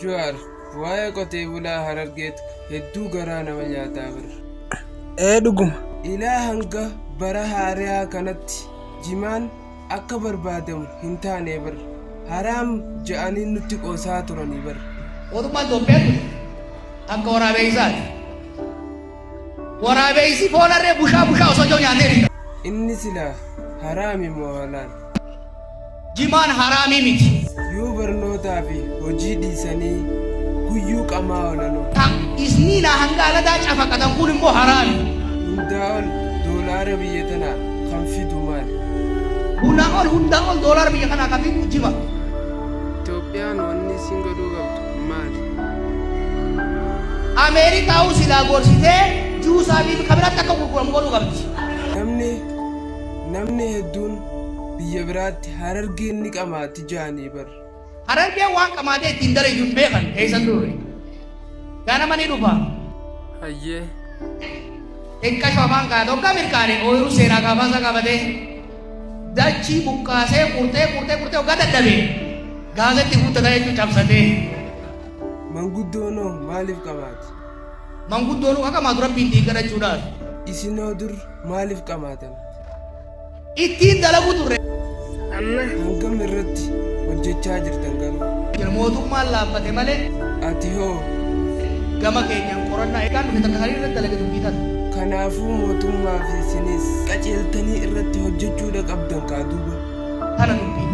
Juwaar, waa'ee qotee bulaa Harargeetu hedduu garaa nama nyaataa bar. Ee dhuguma. Ilaa hanga bara haariyaa kanatti jimaan akka barbaadamu hin taanee bar. Haraam ja'anii nutti qoosaa turanii bar. Mootummaan Itoophiyaa tun akka waraabeeysaati. Waraabeeysi foon harree bushaa bushaa osoo jiru nyaatee fixa. Inni silaa haraami moo halaal? Jimaan haraamii miti. Yoo barnootaa fi hojii dhiisanii guyyuu qamaa oolanoo? Ta isniinaa hanga aladaa cafaqatan kun immoo haraami. Hundaa ol doolaara biyya tanaa kan fidu maali? Hundaa ol hundaa ol doolaara biyya kanaa kan fidu jima. Itoophiyaan wanni isiin godhuu qabdu maali? Ameerikaahuu silaa gorsitee juusaa fi ka biraatti akka gurguramu godhuu qabdi. Namni namni hedduun biyya biraatti Harargeen ni qamaati ja'anii bar. Harargeen waan qamaatee ittiin dalaydu hin beekan eeysan turre. Ganama ni dhufa. Hayyee. Xiqqasho afaan kaayata hoggaa mirqaane ooyruu seenaa kaafaasaa qabatee dachii buqqaasee qurxee qurxee qurxee hoggaa dadhabe gaazatti guuttata jechuun cabsatee. Manguddoonoo maaliif qamaati? Manguddoonuu ka qamaatu Rabbiin ittiin kadhachuudhaaf. Isinoo dur maaliif qamaatan? Ittiin dalaguu turre. Amma. Hangam irratti hojjechaa jirtan garuu? Mootummaan laaffate malee. Ati hoo? Gama keenyaan qorannaa eegaan dhufe takka sanii irratti dalage dubbii tana. Kanaafuu mootummaa fi isinis qaceeltanii irratti hojjechuudha qabdan kaa duuba. Tana dubbiin.